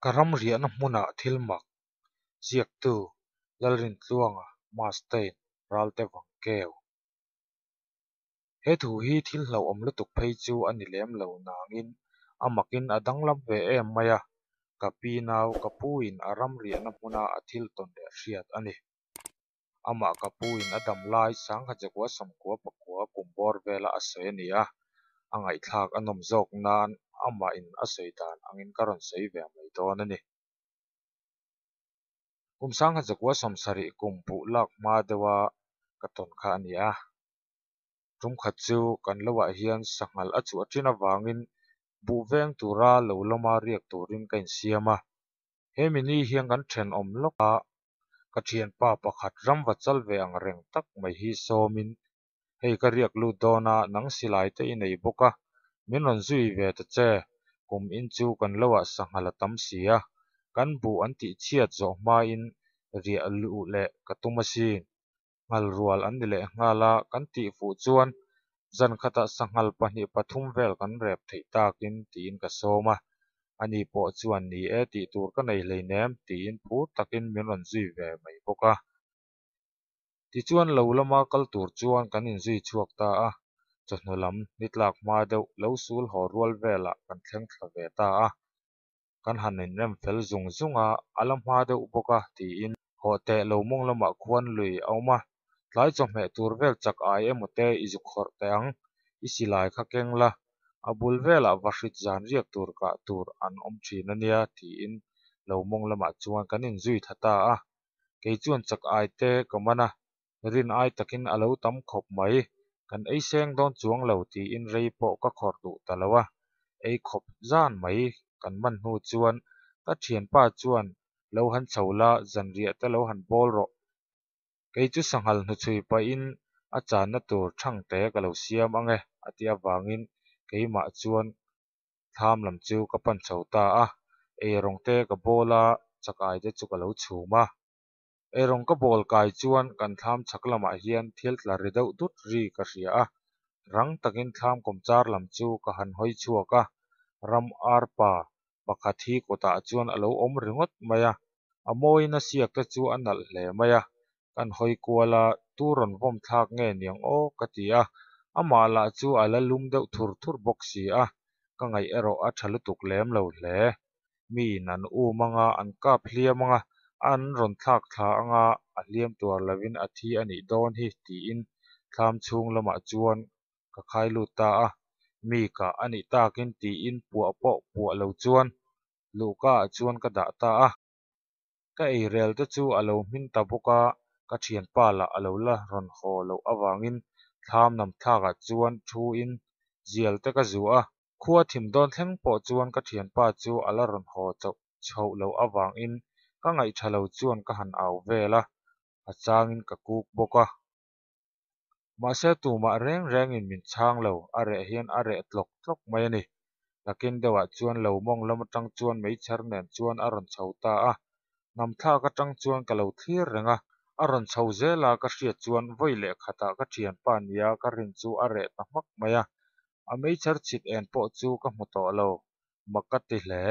Ka ram riahna hmuna thil mak ziaktu Lalrintluanga Mastain Ralte Vangkeu. He thu hi thil hlauhawm lutuk phei chu a ni lem lo nangin a makin a danglam ve em mai a, ka pi nau ka pu in a ram riahna hmuna a thil tawn leh hriat a ni. Amah ka pu in a dam lai Sangha Jakua Sawmkua Pakua kum bawr vela a sawi a ni a, a ngaihthlak a nawm zawk nan amah in a sawi dan angin ka rawn sawi ve mai dawn a ni. Kum 1970 kum buh lak hma deuha ka tawn kha a ni a. Tum khat chu kan lohah hian sanghal a chhuah thin avangin buh veng tura lo lama riak turin ka insiam a. He mini hian kan thenawm lawka ka thianpa pakhat ramva chal ve ang reng tak mai hi sawmin hei ka riak lut dawn a, nang silai te i nei bawk a, min rawn zui ve ta che, kum in chu kan lohah sanghal a tam si a, kan buh an tih chhiat zawh hmain riah luh leh ka tum asin. Nghal rual an ni leh nghal a, kan tih fuh chuan zan khatah sanghal pahnih pathum vel kan rep theih takin tiin ka sawm a, ani pawh chuan ni e tih tur ka nei hleinem tiin phur takin min rawn zui ve mai bawk a. Tichuan lo lama kal tur chuan kan inzui chhuak ta a, chawhnu lam ni tlak hma deuh lo sul haw rual velah kan thleng thla ve ta a. Kan han inrem fel zung zung a, a la hma deuh bawk a tiin haw teh lo mawng lamah khuan lui a awm a, tlai chawhmeh tur vel chak ai emaw te i zu khawrh teh ang, i silai kha keng la, a bul velah vahrit zan riak tur kah tur an awm thin a nia tiin lo mawng lamah chuan kan inzui thla ta a. Kei chuan chak ai te ka man a, rin ai takin a lo tam khawp mai, kan ei seng dawn chuang lo tiin rei pawh ka khawrh duh ta lo a, ei khawp zan mai kan man hnu chuan ka thianpa chuan lo han chho la, zanriah te lo han bawl rawh. Kei chu sanghal hnuchhui pahin a channa tur thangte ka lo siam ang e a tih avangin keimah chuan thlam lam chu ka pan chho ta a, eirawng te ka bawl a, chakai te chu ka lo chhum a. Eirawng ka bawl kai chuan kan thlam chhak lamah hian thil tla ri deuh dut ri ka hria a, rang takin thlam kawmchar lam chu ka han hawi chhuak a, ram arpa pakhat hi kawtah chuan a lo awm ringawt mai a, a mawiin a siak te chu a nalh hle mai a, kan hawi kual a, tu rawn vawm thlak nge niang aw ka ti a, amah lah chu a la lum deuh thur thur bawk si a, ka ngaih erawh a tha lutuk lem lo hle. Miin an um anga an kap hliam anga an rawn thlak thla anga a hliam tuar lovin a thi a nih dawn hi tiin thlam chhung lamah chuan ka khai lut ta a, mi kah a nih takin tiin puah pawh puah lo chuan luhka ah chuan ka dah ta a. Ka eirel te chu a lo hmin ta bawk a, ka thianpa lah a lo la rawn haw loh avangin thlam nam thlakah chuan thu in zial te ka zu a, khua thim dawn thleng pawh chuan ka thianpa chu a la rawn haw chauh chhoh loh avangin ka ngaihtha lo chuan ka han au vel a, a changin ka kuk bawk a. Mahse tumah reng rengin min chhang lo, a reh hian a reh tlawk tlawk mai a ni. Nakin deuhah chuan lo mawng lam atang chuan meichher nen chuan a rawn chho ta a, namthlak atang chuan ka lo thlir reng a, a rawn chho zel a ka hriat chuan vawi leh khatah ka thianpa nia ka rin chu a reh ta hmak mai a, a meichher chhit en pawh chu ka hmu tawh lo, mak ka ti hle.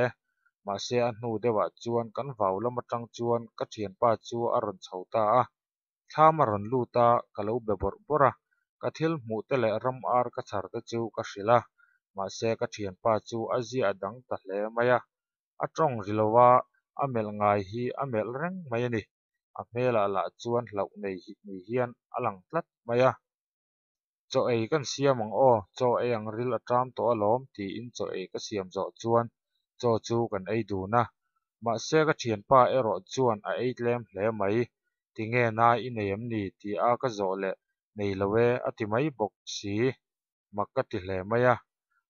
Mahse a hnu deuhah chuan kan vau lam atang chuan ka thianpa chu a rawn chho ta a, thlam a rawn lut a, ka lo be bawrh bawrh a, ka thil hmuh te leh ram ar ka chhar te chu ka hrilh a, mahse ka thianpa chu a ziah dang ta hle mai a, a tawng ri lo a, a melh ngai hi a melh reng mai a ni, a hmelah lah chuan hlauh nei ni hian a lang tlat mai a. Chaw ei kan siam ang aw, chaw ei ang ril a ṭam tawh alawm tiin chaw ei ka siam zawh chuan chaw chu kan ei dun a, mahse ka thianpa erawh chuan a ei tlem hle mai, tinge na i nei em ni tih a ka zawh leh nei lo e a ti mai bawk si, mak ka ti hle mai a.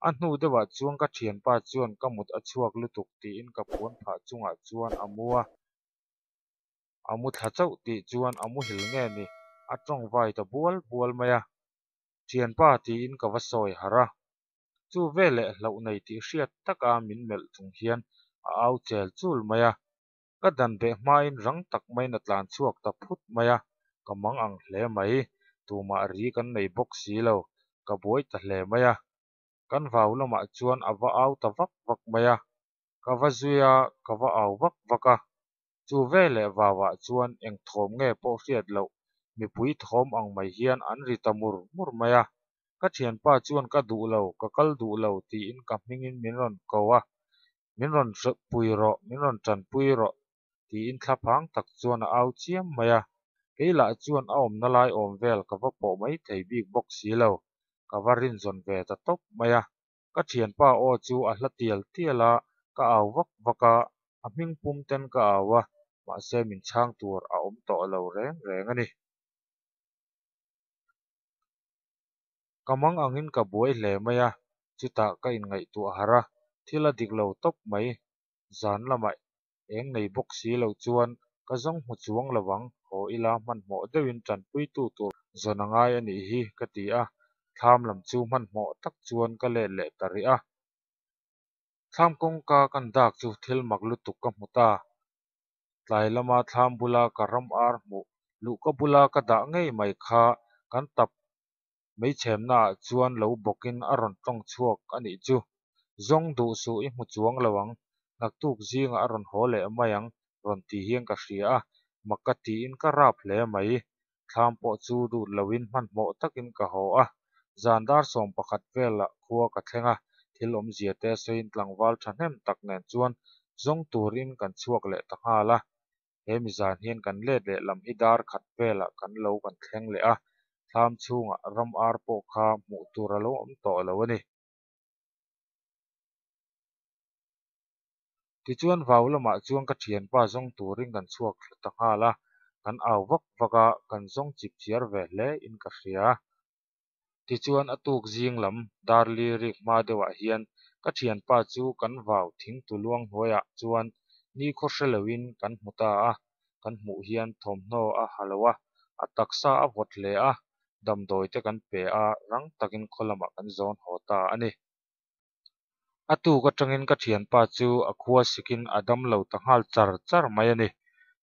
A hnu deuhah chuan ka thianpa chuan ka mut a chhuak lutuk tiin ka puan phah chungah chuan a mu a, a mu thla chauh tih chuan a muhil nge ni a tawngvai ta bual bual mai a. Thianpa tiin ka va sawi harh a, chu veleh hlauh nei tih hriat taka min melh chung hian a au chel chul mai a, ka dan beh hmain rang tak maiin a tlan chhuak ta phut mai a, ka mang ang hle mai, tumah ri kan nei bawk si lo, ka buai ta hle mai a. Kan vau lamah chuan a va au ta vak vak mai a, Ka va zui a, ka va au vak vak a. Chu veleh vauah chuan eng thawm nge pawh hriat loh mipui thawm ang mai hian an ri ta mur mur mai a. Ka thianpa chuan ka duh lo, ka kal duh lo tiin ka hmingin min rawn ko a, min rawn pui rawh, min rawn tanpui rawh tiin thlaphang tak chuan a au chiam mai a. Kei lah chuan a awmna lai awm vel ka va pawh mai thei bik bawk si lo, ka va rinzawn ve ta tawp mai a. Ka thianpa aw chu a hla tial tial a, ka au vak vak a, a hming pum ten ka au a, mahse min chhang tur a awm tawh lo reng reng a ni. Ka mang angin ka buai hle mai a, chutah ka inngaihtuah harh a, thil a dik lo tawp mai. Zan lamah eng nei bawk si lo chuan ka zawng hmu chuang lo ang, haw ila hmanhmawh deuhin tanpuitu tur zawn a ngai a nih hi ka ti a, thlam lam chu hmanhmawh tak chuan ka let leh ta rih a. Thlam kawngka kan dak chu thil mak lutuk ka hmu ta. Tlai lama thlam bula ka ram ar hmuh luhka bula ka dah ngei mai kha kan tap meichhemnaah chuan lo bawkin a rawn tawng chhuak a nih chu. Zawng duh suh i hmu chuang lo ang, naktuk zingah a rawn haw leh mai ang rawn ti hian ka hria a, mak ka tiin ka rap hle mai. Thlam pawh chu lut loin hmanhmawh takin ka haw a, zan dar 11 velah khua ka thleng a, thil awmzia te sawiin tlangval thahnem tak nen chuan zawng turin kan chhuak leh ta nghal a. He mi zan hian kan let leh lam hi dar khat velah kan lo kan thleng leh a, thlam chhungah ram ar pawh kha hmuh tur a lo awm tawh lo a ni. Tichuan vau lamah chuan ka thianpa zawng turin kan chhuak thla ta nghal a, kan au vak vak a, kan zawng chip chiar ve hle in ka hria. Tichuan a tuk zing lam dar li rik hma deuhah hian ka thianpa chu kan vau thing tu luang hnuaiah chuan nikhaw hre loin kan hmu ta a, kan hmuh hian thawmhnaw a ha lo a, a taksa a vawt hle a, damdawi te kan pe a, rang takin khaw lamah kan zawn haw ta a ni. A tuk atangin ka thianpa chu a khua sikin a dam lo ta nghal char char mai a ni.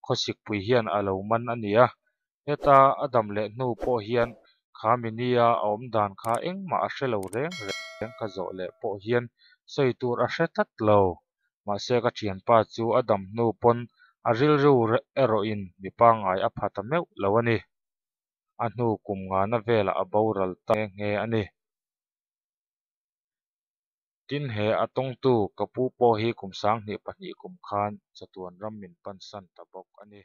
Khawsikpui hian a lo man a ni a, heta a dam leh hnu pawh hian kha minia a awm dan kha engmah a hre lo reng reng ka zawh leh pawh hian sawi tur a hre tlat lo. Mahse ka thianpa chu a dam hnu pawn a rilru erawhin mi pangngai a pha ta meuh lo a ni. A hnu kum ngana velah a boral ta nghe nghe a ni. Tin he a tawngtu ka pu pawh hi kum 2002 kum khan chatuan ram min pansan ta bawk a ni.